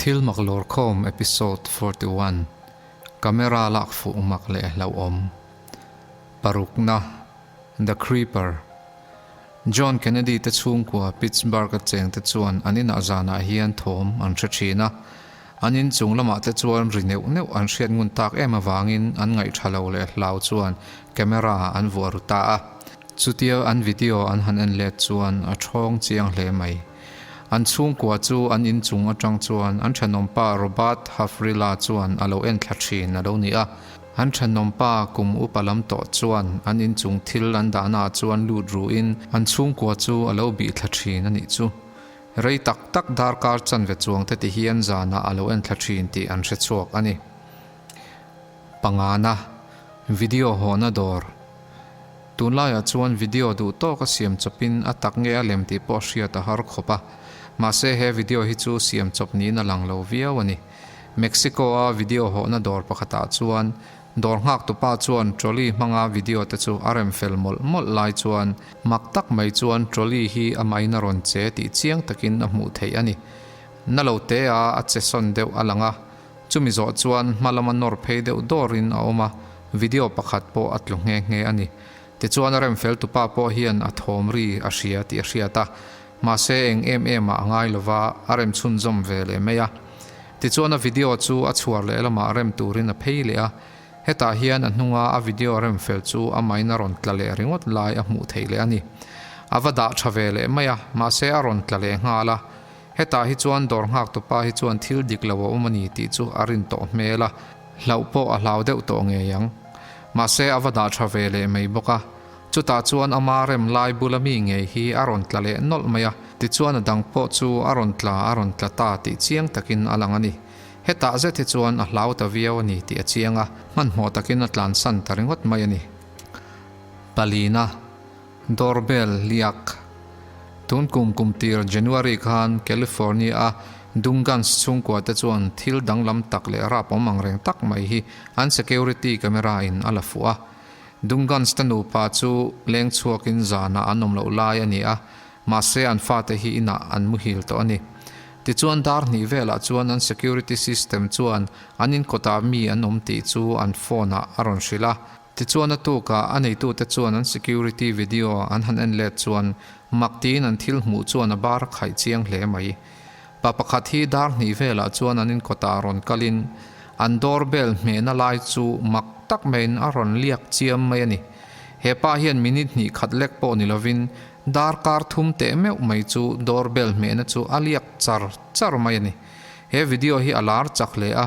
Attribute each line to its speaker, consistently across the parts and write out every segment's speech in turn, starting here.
Speaker 1: Thil mak lawrkhawm Episode 41 Camera lak fuh mak leh hlauhawm Parukna The Creeper John Kennedy te chhungkua Pittsburgh a cheng te chuan an inah zanah hian thawm an hre thin a. An inchung lamah te chuan ri neuh neuh an hriat ngun tak em avangin an ngaihṭha lo leh hlau chuan camera an vuah ru ta a. Chutia an video an han en let chuan a ṭhawng chiang hle mai. An chhungkua chu an inchung aṭang chuan an ṭhenawmpa Robert Havrilla chuan a lo en thla ṭhin a lo ni a. An ṭhenawmpa kum upa lam tawh chuan an inchung thil an dahnaah chuan lut ruin an chhungkua chu a lo bih thla ṭhin a nih chu. Rei tak tak darkar chanve chuang te ti hian zanah a lo en thla thin tih an hre chhuak a ni. Pangana, Video hawhna dawr. Tunlaiah chuan video duh tawk a siam chawpin a tak nge a lem tih pawh hriat a har khawp a. Mahse he video hi chu siam chawp niin a lang lo viau a ni. Mexico-a video hawhna dawr pakhatah chuan Dawr nghaktupa chuan trolley hmanga video te chu a rem fel mawlh mawlh lai chuan mak tak mai chuan trolley hi a main a rawn che tih chiang takin a hmuh theih a ni. Na lo te a a che sawn deuh a lang a, chumi zawh chuan hma lama nawr phei deuh dawrin a awm a, video pakhat pawh a tlu nghe nghe a ni. Tichuan a rem fel tupa pawh hian a thawm ri a hria tih a hriat a, mahse eng em em ah a ngai lova a rem chhunzawm ve leh mai a. Tichuan a video chu a chhuar leh lamah rem turin a phei leh a, hetah hian a hnunga a video rem fel chu a main a rawn tla leh ringawt lai a hmuh theih leh a ni. A va dah tha ve leh mai a, mahse a rawn tla leh nghal a. Hetah hi chuan dawr nghaktupa hi chuan thil dik lo a awm a ni tih chu a rin tawh hmel a, hlauh pawh a hlau deuh tawh ngei ang. Mahse a va dah tha ve leh mai bawk a. Chutah chuan ama rem lai bula mi ngei hi a rawn tla leh nawlh mai a, tichuan a dang pawh chu a rawn tla a rawn tla ta tih chiang takin a lang a ni. Hetah zet hi chuan a hlau ta viau a ni tih a chiang a, hmanhmawh takin a tlansan ta ringawt mai a ni. Palina, Doorbell liak. Tun kum kum tir January khan California-a Dungans chhungkua te chuan thil danglam tak leh rap awm angreng tak mai hi an security camera in a la fuh a. Dungans te nupa chu leng chhuakin zanah an awm loh lai a ni a, mahse an fate hi inah an muhil tawh a ni. Tichuan dar hnih velah chuan an security system chuan an inkawtah mi an awm tih chu an phone ah a rawn hrilh a. Tichuan a tukah a neitute chuan an security video an han en let chuan mak tiin an thil hmuh chuan a bar a khaih chiang hle mai. Pa pakhat hi dar hnih velah chuan an inkawtah rawn kalin an doorbell hmehna lai chu mak tak maiin a rawn liak chiam mai a ni. He pa hian minute hnih khat lek pawh ni lovin darkar thum teh meuh mai chu doorbell hmehna chu a liak char char mai a ni. He video hi a lar chak hle a,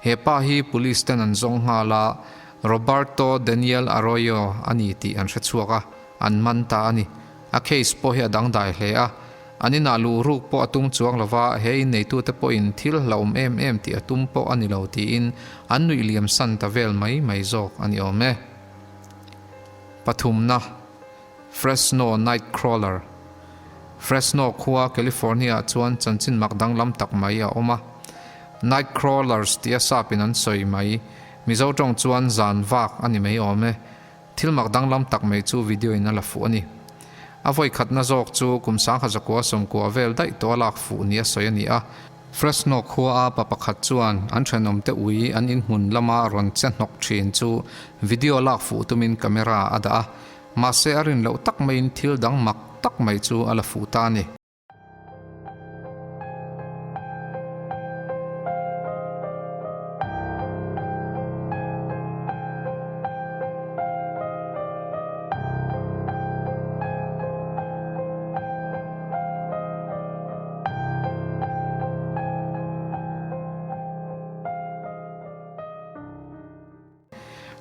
Speaker 1: he pa hi police ten an zawng nghal a, Roberto Daniel Arroyo a ni tih an hre chhuak a, an man ta a ni. A case pawh hi a dangdai hle a. An inah luh ruk pawh a tum chuang lo va, he inneitute pawhin thil hlauhawm em em tih a tum pawh a ni lo tiin an nuih liam san ta vel mai mai zawk a ni awm e. Pathumna, Fresno Night Crawler Fresno khua, California-ah chuan chanchin mak danglam tak mai a awm a. Night crawlers tih a sapin an sawi mai. Mizo tawng chuan zan vak a ni mai awm e. Thil mak danglam tak mai chu video in a la fuh a ni. A vawi khatna zawk chu kum sangha zakua sawmkua vel daih tawh a lak fuh ni a sawi a ni a. Fresno khua a pa pakhat chuan an thenawmte ui an inhmun lama rawn che hnawk thin chu video lak fuh tumin camera a dah a. Mahse a rin loh tak maiin thil dang mak tak mai chu a la fuh ta a ni.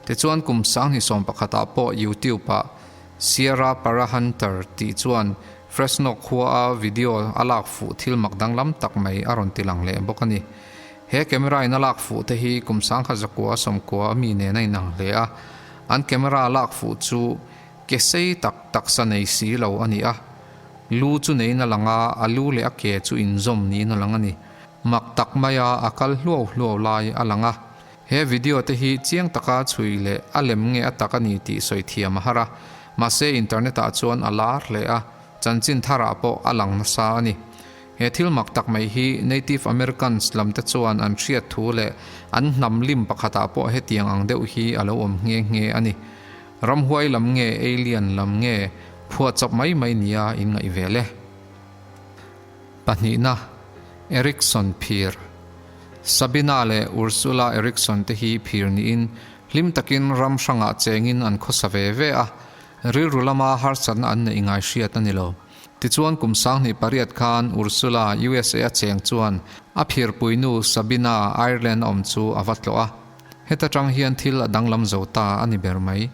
Speaker 1: Tichuan kum sanghnih sawm pakhatah pawh YouTube-ah Sierra Para Hunter tih chuan Fresno khua-a video a lak fuh thil mak danglam tak mai a rawn ti lang leh bawk a ni. He camera in a lak fuh te hi kum sangkha zakua sawmkua mi nen a inang hle a, an camera lak fuh chu ke sei tak taksa nei si lo a ni a. Lu chu neiin a lang a, a lu leh a ke chu inzawm niin a lang a ni. Mak tak maia a kal hluau hluau lai a lang a. He video te hi chiang taka chhui leh a lem nge a tak a ni tih sawi thiam a har a, mahse internet ah chuan a lar hle a, chanchin tharah pawh a lang nasa a ni. He thil mak tak mai hi Native Americans lam te chuan an hriat thu leh an hnam lim pakhatah pawh hetiang ang deuh hi a lo awm nghe nghe a ni. Ramhuai lam nge alien lam nge phuahchawp mai mai nia inngaih vel e. Pahnihna, Erickson phir. Sabina leh Ursula Erickson te hi phir niin hlim takin ram hrangah chengin an khawsa ve ve a, rilru lama harsatna an neih ngai hriat a ni lo. Tichuan kum 2008 khan Ursula USA a cheng chuan a phirpuinu Sabina Ireland a awm chu a va tlawh a, heta tang hian thil a danglam zo ta a ni ber mai.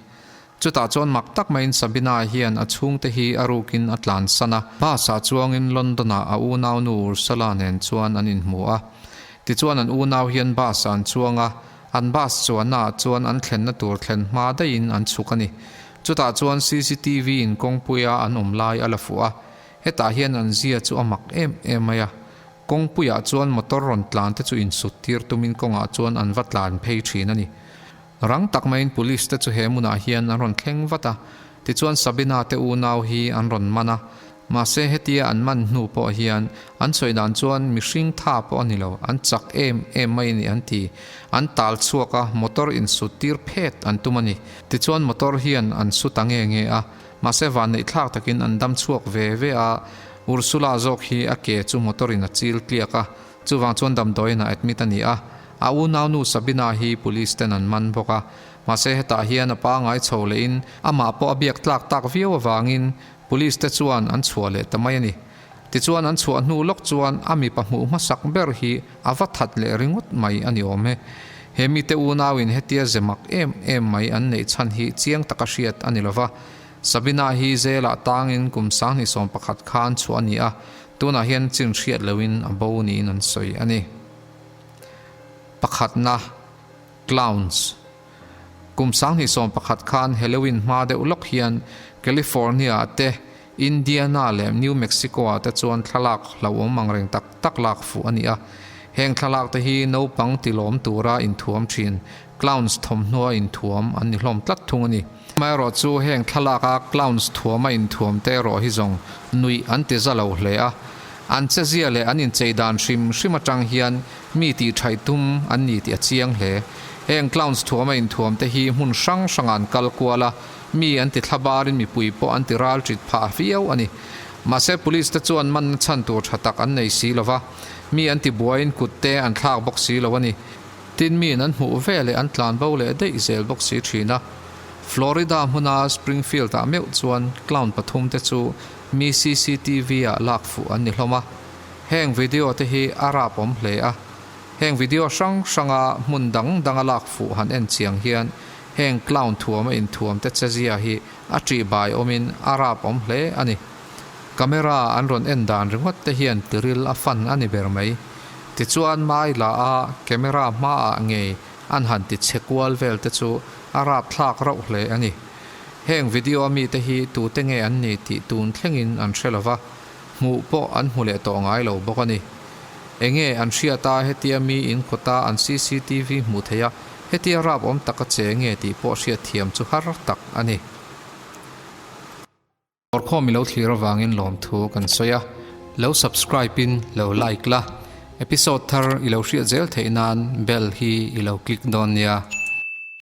Speaker 1: Chutah chuan mak tak maiin Sabina hian a chhungte hi a rukin a tlansan a, bus-ah chuangin London-ah a unaunu Ursula nen chuan an inhmu a. Tichuan an unau hian bus-ah an chuang a, an bus chuannaah chuan an thlenna tur thlen hma daihin an chhuk a ni. Chutah chuan CCTV-in kawngpuia an awm lai a la fuh a, hetah hian an zia chu a mak em em mai a. Kawngpuiah chuan motor rawn tlan te chu insut tir tumin kawngah chuan an va tlan phei thin a ni. Rang tak maiin Police te chu he hmunah hian an rawn thleng vat a, tichuan Sabina te unau hi an rawn man a, mahse hetia an man hnu pawh hian an sawi dan chuan mihring tha pawh a ni lo, an chak em em mai a ni an ti. An tal chhuak a, motor insut tir phet an tum a ni. Tichuan motor hian an su ta nge nge a, mahse vanneih thlak takin an dam chhuak ve ve a, Ursula zawk hi a ke chu motor in a chil tliak a, chuvang chuan damdawiin a admit a ni a. A unaunu Sabina hi police ten an man bawk a, mahse hetah hian a pangai chho lehin amah pawh a biak tlak tak viau avangin police te chuan an chhuah leh ta mai a ni. Tichuan an chhuah hnu lawk chuan a mipa hmuh hmasak ber hi a va that leh ringawt mai a ni awm e. He mite unauin hetia ze mak em em mai an neih chhan hi chiang taka hriat a ni lova, Sabina hi zelah tangin kum 2011 khan chhuah a ni a, tunah hian chin hriat lohin a bo niin an sawi a ni. Pakhatna, Clowns. Kum 2011 khan Halloween hma deuh lawk hian California-ah te, Indiana leh New Mexico-ah te chuan thlalak hlauhawm angreng tak tak lak fuh a ni a. Heng thlalak te hi naupang tilawm tura inthuam thin, clowns thawmhnaw a inthuam an ni hlawm tlat thung a ni. Amaherawhchu heng thlalaka clowns thuama inthuam te erawh hi zawng nuih an ti za lo hle a. An chezia leh an inchei dan hrim hrim atang hian mi tih thaih tum an ni tih a chiang hle. Heng clowns thuama inthuam te hi hmun hrang hrangah an kal kual a, mi an ti thla barin mipui pawh an ti ral ṭit phah viau a ni. Mahse police te chuan manna chhan tur tha tak an nei si lo va, mi an ti buaiin kut te an thlak bawk si lo a ni. Tin miin an hmuh ve leh an tlan bo leh daih zel bawk si thin a. Florida hmuna Springfield ah meuh chuan clown pathum te chu mi cctv ah lak fuh an ni hlawm a. Heng video te hi a rap awm hle a. Heng video hrang hranga hmun dang danga lak fuh han en chiang hian heng clown thuama inthuam te chezia hi a ṭih bai awmin a rap awm hle a ni. Camera an rawn en dan ringawt te hian tiril a fan a ni ber mai. Tichuan mai la a camera hmaah ngei an han ti chhe kual vel te chu a rapthlak rauh hle a ni. Heng video a mite hi tute nge an ni tih tun thlengin an hre lova, hmuh pawh an hmu leh tawh ngai lo bawk a ni. Enge an hriat a hetia mi in kawta an cctv hmuh theih a, hetia rap awm taka che nge tih pawh hriatthiam chu har tak a ni. Awrkhawm i lo thlir avangin lawmthu kan sawi a, lo subscribe in lo like la, episode thar i lo hriat zel theih nan bell hi i lo click dawn nia.